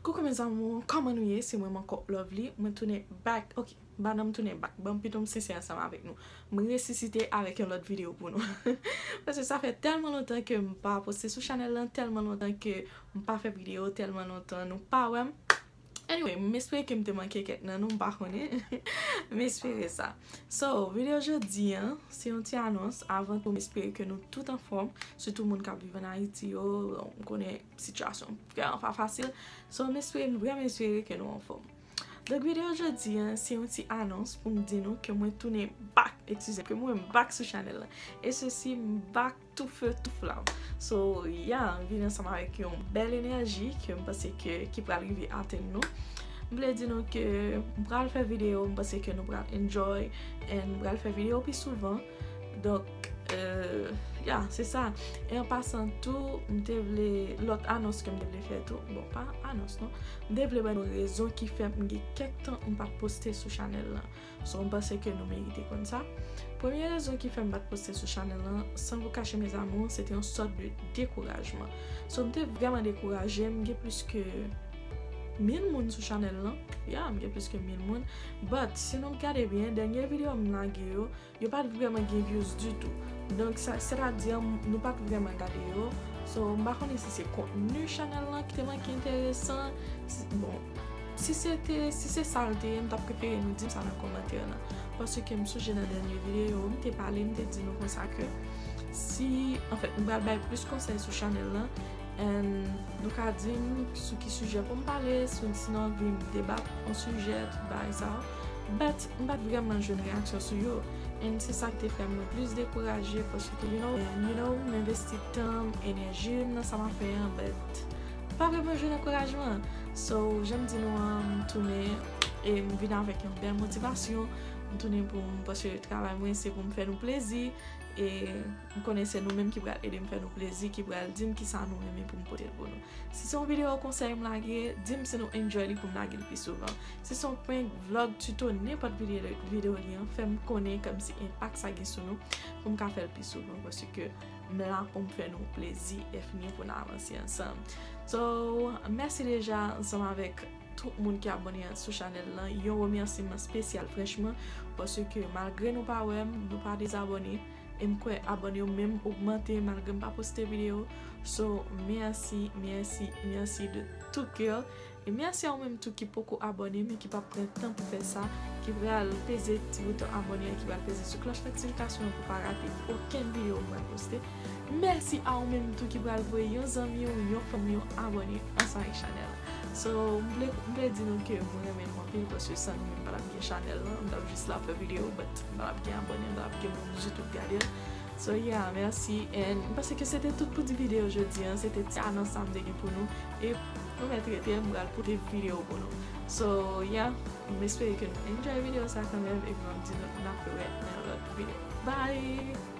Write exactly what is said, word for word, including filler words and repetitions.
Coucou mes amours, kòman nou ye? Se mwen menm ankò, Lovely. Mwen tounen back. Ok, bannan m tounen back. Ban m pito m sensè ansanm avèk nou. M resisite avèk yon lòt videyo pou nou. Paske sa fè tèlman lontan ke m pa poste sou chanèl lan, tèlman lontan ke m pa fè videyo, tèlman lontan nou pa wè m. Anyway, m espere ke m te manke kèk nan nou, m pa konnen. M espere sa. So, videyo jodi an, se yon ti anons. Avan tou, m espere ke nou tout anfòm. Sitou moun k ap viv ann Ayiti yo, m konnen sitiyasyon vrèman pa fasil. So, m espere, m vrèman espere ke nou anfòm. Donk, videyo jodi an, se yon ti anons pou m di nou ke mwen tounen back, eskize, ke mwen back sou chanèl la. E sesi, m back tou feu, tou flam. So, yeah, m vin ansanm avèk yon bèl enèji ke m panse ke, ki pral rive atenn nou. M vle di nou ke m pral fè videyo, m panse ke nou pral enjoy, and m pral fè videyo pi souvan. Donk, euh, yeah, se sa. E an pasan tou, m te vle, lòt anons ke m te vle fè tou, bon, pa anons non, m te vle ban nou rezon ki fè m gen kèk tan m pa t poste sou chanèl lan. So, m panse ke nou merite konn sa. Premye rezon ki fè m pa t poste sou chanèl lan, sans vous cacher mes amours, se te yon sòt de dekourajman. So, m te vrèman dekouraje, m gen plis ke mil moun sou chanèl lan. Yeah, m gen plis ke mil moun. But, si nou gade byen, dènye videyo m lage yo, yo pa t vrèman gen views ditou. Donk, sa, sètadi, nou pa t vrèman gade yo. So, m pa konnen si se kontni chanèl lan ki te manke enteresan. Si, bon, si se te, si se sa l te ye, m t ap prefere nou di m sa nan kòmantè lan. Paske m sonje nan dènye videyo, m te pale, m te di nou konsa ke si, anfèt, m pral bay plis konsèy sou chanèl lan, and nou ka di m sou ki sijè pou m pale, si, si nou anvi m debat yon sijè, tout bagay sa yo. But, m pa t vrèman jwenn reyaksyon sou yo. And se sa ki te fè m mwen plis dekouraje, paske, you know, and, you know, m envesti tan m, enèji m nan sa m ap fè an, but m pa vrèman jwenn ankourajman. So, jan m di nou an, m tounen, e m vin avèk yon bèl motivasyon. M tounen pou m, paske travay mwen, se pou m fè nou plezi. E m konnen se nou menm ki pral ede m fè nou plezi, ki pral di m kisa nou renmen pou m pote l pou nou. Si se yon videyo konsèy m lage, di m si nou enjoy li pou m lage l pi souvan. Si se yon prank, vlog, tuto, nenpòt videyo, videyo li an, fè m konnen kòmsi enpak sa gen sou nou, pou m ka fè l pi souvan, paske m la pou m fè nou plezi e fini pou n avanse ansanm. So, mèsi deja ansanm avèk tout moun ki abòne sou chanèl lan. Yon remèsiman espesyal, franchman, paske malgre nou pa wè m, nou pa dezabòne, e m kwè abòne yo menm ogmante malgre m pa poste videyo. So, mèsi, mèsi, mèsi de tout kè. E mèsi a ou menm tou ki poko abòne, men ki p ap pran tan pou fè sa, ki pral peze ti bouton abòne an, ki pral peze sou klòch notifikasyon an pou pa rate okenn videyo m pral poste. Mèsi a ou menm tou ki pral voye yon zanmi w, yon fanmi w abòne ansanm avèk chanèl la. So, m vle, m vle di nou ke mwen renmen nou anpil, paske san nou menm pa t ap gen chanèl lan, m t ap jis la fè videyo, but m pa t ap gen abòne, m pa t ap gen moun ditou k gade l. So, yeah, mèsi. And m panse ke se te tout pou di videyo jodi an. Se te ti anons sa m te gen pou nou. E nou mèt rete, m pral pote videyo pou nou. So, yeah, m espere ke nou enjoy videyo sa kanmenm. Epi m ap di nou, n ap wè nan lòt videyo. Bye!